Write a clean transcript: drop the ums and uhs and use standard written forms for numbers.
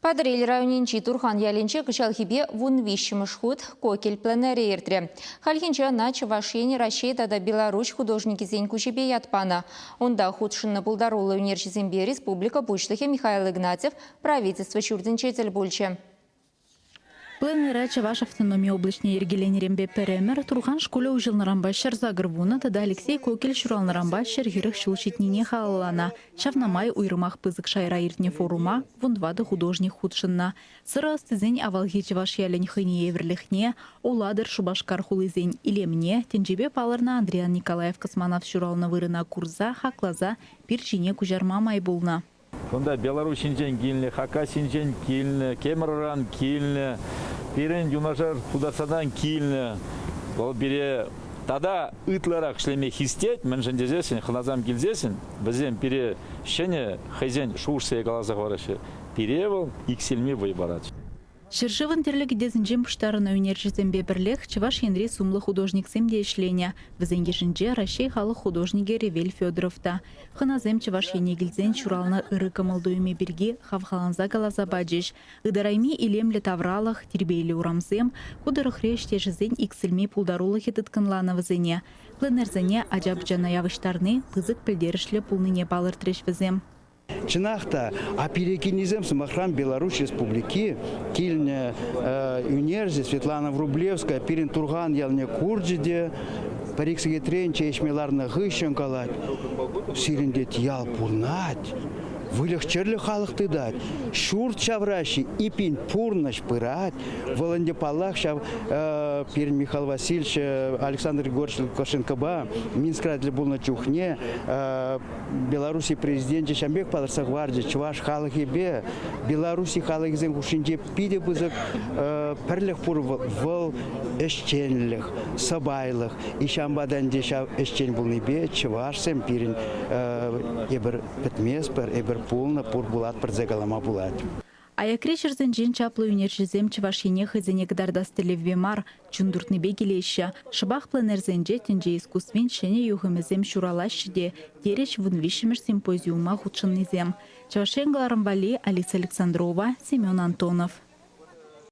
Патӑрьел районӗнчи Турхан ялӗнче кӑҫалхипе 13-мӗш хут Кокель пленэрӗ иртрӗ. Хальхинче ӑна Чӑваш Ен, Раҫҫей тата Беларуҫ художникӗсен куҫӗпе ят панӑ. Унта хутшӑннӑ пултаруллӑ ӳнерҫӗсемпе республика Пуҫлӑхӗ Михаил Игнатьев Правительство ҫуртӗнче тӗл пулчӗ. Пленэра Чӑваш автономи облаҫне йӗркеленӗренпе пӗр ӗмӗр, Турхан шкулӗ уҫӑлнӑранпа 180 тата Алексей Кокель ҫуралнӑранпа 140 ҫул ҫитнине халалланӑ. Ҫавна май уйрӑмах пысӑк шайра иртнӗ форума 14 художник хутшӑннӑ. Сӑрӑ ӑстисен авалхи чӑваш ялӗн хӑйне евӗрлӗхне, Улатӑр, Шупашкар хулисен илемне, тӗнчипе палӑрнӑ Андриян Николаев космонавт ҫуралнӑ вырӑна курса, хакласа пир ҫине куҫарма май пулнӑ. Кунта Беларуҫинчен килнӗ, Хакасинчен килнӗ, Кемеровӑран килнӗ, пирӗн юнашар Тутарстанран килнӗ. Вӑл пире тата ытларах ӗҫлеме хистет, мӗншӗн тесессӗн хӑнасем килсессӗн вӗсем пире ҫӗнӗ хӑйсен шухӑшсене каласа хӑвараҫҫӗ. Пире вӑл иксӗлми вӑй парать. Ҫӗршывӑн тӗрлӗ кӗтесӗнчен пуҫтарӑннӑ ӳнерҫӗсемпе пӗрлех Чӑваш Енри сумлӑ художниксем те ӗҫленӗ. Вӗсен йышӗнче Раҫҫей халӑх художникӗ Ревель Федоров та. Хӑнасем Чӑваш Ене килсен ҫуралнӑ ырӑ кӑмӑл-туйӑмӗ пирки хавхаланса каласа пачӗҫ. Ытарайми илемлӗ тавралӑх, тирпейлӗ урамсем ку тӑрӑхри ӗҫтешӗсен иксӗлми пултарулӑхӗ тыткӑнланӑ вӗсене. Пленэрсене ача-пӑчана явӑҫтарни пысӑк пӗлтерӗшлӗ пулнине палӑртрӗҫ вӗсем. Чӑнах та, оперекеннисем, сӑмахран, Беларуҫ Республики килнӗ ӳнерҫӗ Светлана Врублевская пирӗн Турхан ялне курчӗ те пӗр-ик сехетрен чей ӗҫме ларнӑ хыҫҫӑн калать, сирӗн тет ял пурӑнать, выльӑх-чӗрлӗх халӑх тытать, ҫурт ҫавраҫҫӗ, эппин пурнӑҫ пырать. Вӑл ӗнтӗ, паллах, ҫав пирӗн Михаил Васильевич Александр Григорьевич Лукашенкопа Минскра тӗл пулнӑ чухне Белорусси президенчӗ ҫавӑн пек палӑртса хӑварчӗ, чӑваш халӑхӗпе Белорусси халӑхӗсен хушшинче питӗ пысӑк пӗрлӗх пур вӑл ӗҫченлӗх, сӑпайлӑх. И ҫавӑнпа та ӗнтӗ ҫав ӗҫчен пулнипе чӑвашсем пирӗн эпир пӗтместпӗр, эпир пулнӑ, пур пулатпӑр тесе калама пулать. Аякри ҫӗрсенчен чаплӑ ӳнерҫӗсем Чӑваш Ене хӑйсене кӑтартас тӗллевпе мар, чун туртнипе килеҫҫӗ. Шӑпах пленэрсенче тӗнче искусствин ҫӗнӗ юхӑмӗсем ҫуралаҫҫӗ те, терӗҫ 13-мӗш симпозиума хутшӑннисем. Чӑваш Ен кӑларӑм валли Алиса Александрова, Семен Антонов.